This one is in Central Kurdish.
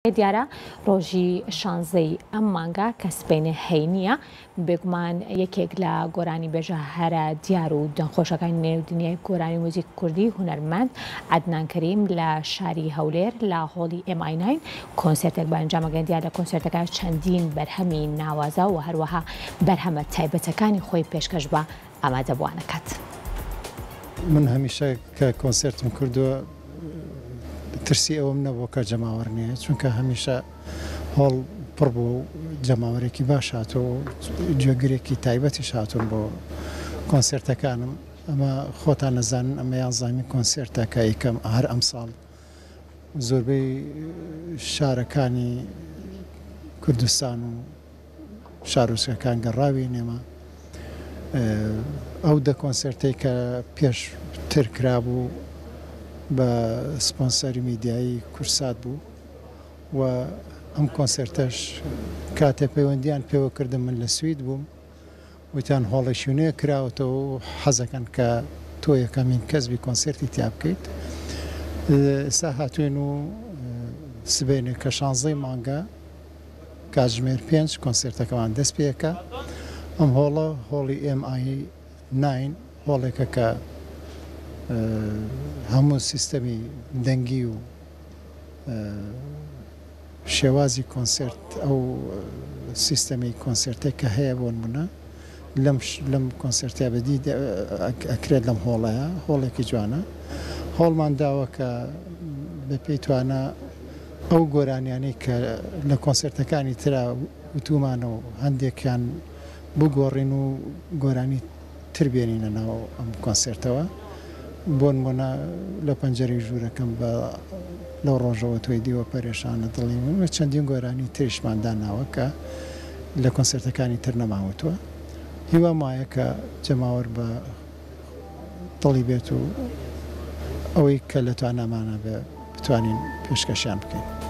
دیارە ڕۆژی شانزەی ئەم مانگە کە سبەینێ هەینییە، بێگومان یەکێک لە گۆرانیبێژە هەرە دیار و دەنگخۆشەکانی نێو دنیای گۆرانی و موزیک کوردی هونەرمەند عەدنان کەریم لە شاری هەولێر لە هۆڵی ئێم ئای ناین کۆنسێرتێک بە ئەنجام ئەگەن. دیارە لە کۆنسێرتەکە چەندین بەرهەمی ناوازە و هەروەها بەرهەمە تایبەتەکانی خۆی پێشکەش بە ئامادەبووان ئەکات. من هەمیشە کە کۆنسێرتم کردووە ترسی ئەوەم نەبووە کە جەماوەر نەیەت، چونکە هەمیشە هۆڵ پڕ بووە و جەماوەرێکی باش هاتووە و گوێگرێکی تایبەتیش هاتوون بۆ کۆنسێرتەکانم. ئەمە خۆتان ئەزانن ئەمە یانزەهەمین کۆنسێرتە کە ئەیکەم هەر ئەمساڵ زۆربەی شارەکانی کوردستان و شارۆچکەکان گەڕاوین ئێمە ئەو دە کۆنسێرتەی کە پێش تر کرابوو بە سپۆنسەری میدیایی کورسات بوو و ئەم کۆنسێرتەش کاتێ پەیوەندیان پێوە کردم من لە سوید بووم وتیان هۆڵێکی نوێ کراوەتەوە و حەزەکەن کە تۆ یەکەمین کەس بی کۆنسێرتی تیا بکەیت ئێستا هاتوین و سبەینێ کە شانزەی مانگە کاتژمێر پێنج کۆنسێرتەکەمان دەست پێ ئەکا. ئەم هۆڵە هۆڵی ئێم ئای ناین هۆڵێکە کە هەموو سیستەمی دەنگی و شێوازی کۆنسێرت ئەو سیستەمی کۆنسێرتێک کە هەیە بۆ نمونە لەم لەم کۆنسێرتە بەدی ئەکرێت لەم هۆڵەیە هۆڵێکی جوانە هۆڵمان داوە کە بە پێی توانا ئەو گۆرانیانەی کە لە کۆنسێرتەکانی ترا وتوومانە و هەندێکیان بگۆڕین و گۆرانی تر بێنینە ناو ئەم کۆنسێرتەوە. بۆنمونە لە پەنجەرەی ژوورەکەم بە لەو ڕۆژەوە تۆی دیوە پەرێشانە دڵی من و چەندین گۆرانی تریشمان داناوە کە لە کۆنسێرتەکانی تر نەمانوتووە. هیوام وایە کە جەماوەر بە دڵی بێت و ئەوەی کە لە توانامانە بێ بتوانین پێشکەشیان بکەین.